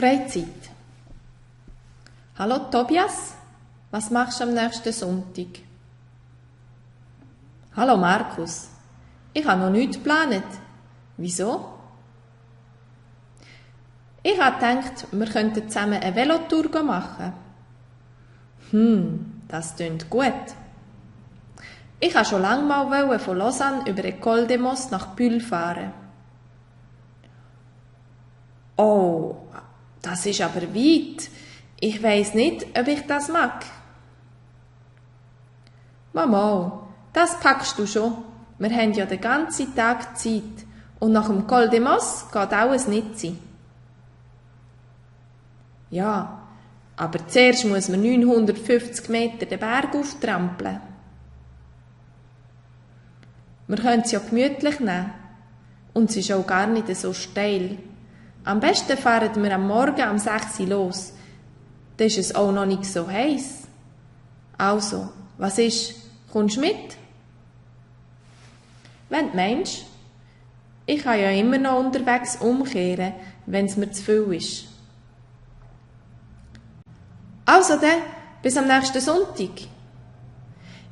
Freizeit. Hallo Tobias, was machst du am nächsten Sonntag? Hallo Markus, ich habe noch nichts geplant. Wieso? Ich habe gedacht, wir könnten zusammen eine Velotour machen. Das klingt gut. Ich wollte schon lange mal von Lausanne über École des Moss nach Bulle fahren. Oh, das ist aber weit. Ich weiss nicht, ob ich das mag. Mama, das packst du schon. Wir haben ja den ganzen Tag Zeit. Und nach dem Col des Moss geht alles nicht sein. Ja, aber zuerst muss man 950 Meter den Berg auftrampeln. Wir können es ja gemütlich nehmen. Und es ist auch gar nicht so steil. Am besten fahren wir am Morgen um 6 Uhr los. Dann ist es auch noch nicht so heiß. Also, was ist? Kommst du mit? Wenn du meinst. Ich kann ja immer noch unterwegs umkehren, wenn es mir zu viel ist. Also dann, bis am nächsten Sonntag.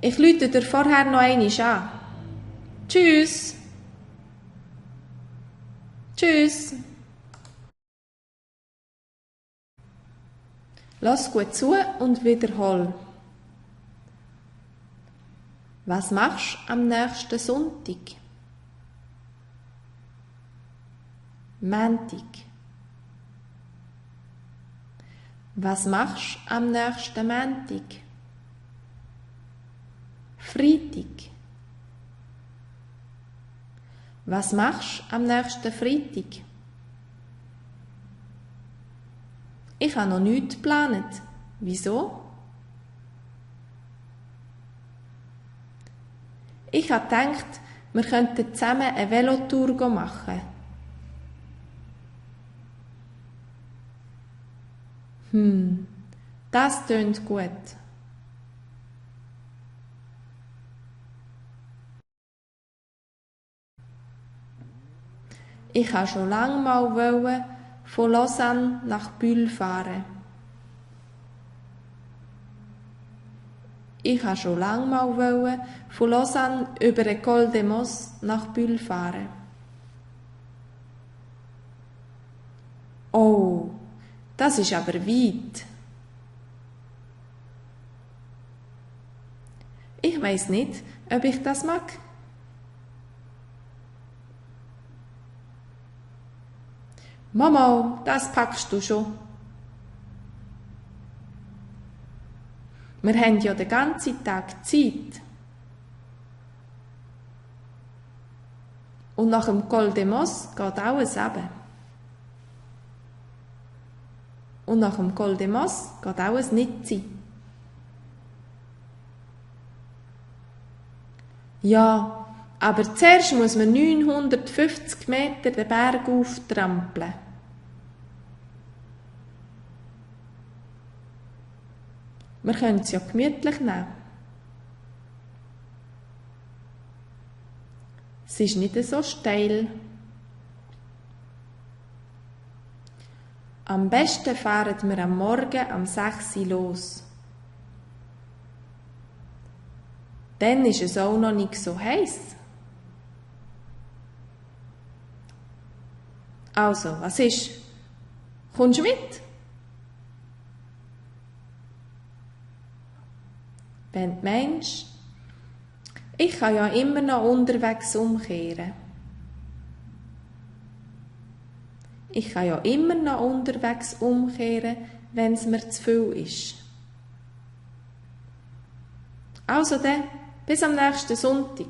Ich rufe dir vorher noch einmal an. Tschüss. Tschüss. Lass gut zu und wiederhol. Was machst du am nächsten Sonntag? Montag. Was machst du am nächsten Montag? Freitag. Was machst du am nächsten Freitag? Ich habe noch nichts geplant. Wieso? Ich habe gedacht, wir könnten zusammen eine Velotour machen. Das klingt gut. Ich wollte schon lange mal von Lausanne nach Bulle fahren. Ich wollte schon lange mal von Lausanne über École des Moss nach Bulle fahren. Oh, das ist aber weit. Ich weiss nicht, ob ich das mag. Mama, das packst du schon. Wir haben ja den ganzen Tag Zeit. Und nach dem Col des Moss geht alles runter. Und nach dem Col des Moss geht alles nicht sein. Ja, aber zuerst muss man 950 Meter den Berg auftrampeln. Wir können es ja gemütlich nehmen. Es ist nicht so steil. Am besten fahren wir am Morgen um 6 Uhr los. Dann ist es auch noch nicht so heiß. Also, was ist? Kommst du mit? Wenn du meinst, ich kann ja immer noch unterwegs umkehren. Ich kann ja immer noch unterwegs umkehren, wenn es mir zu viel ist. Also dann, bis am nächsten Sonntag.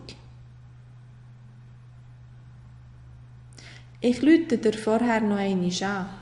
Ich rufe dir vorher noch einmal an.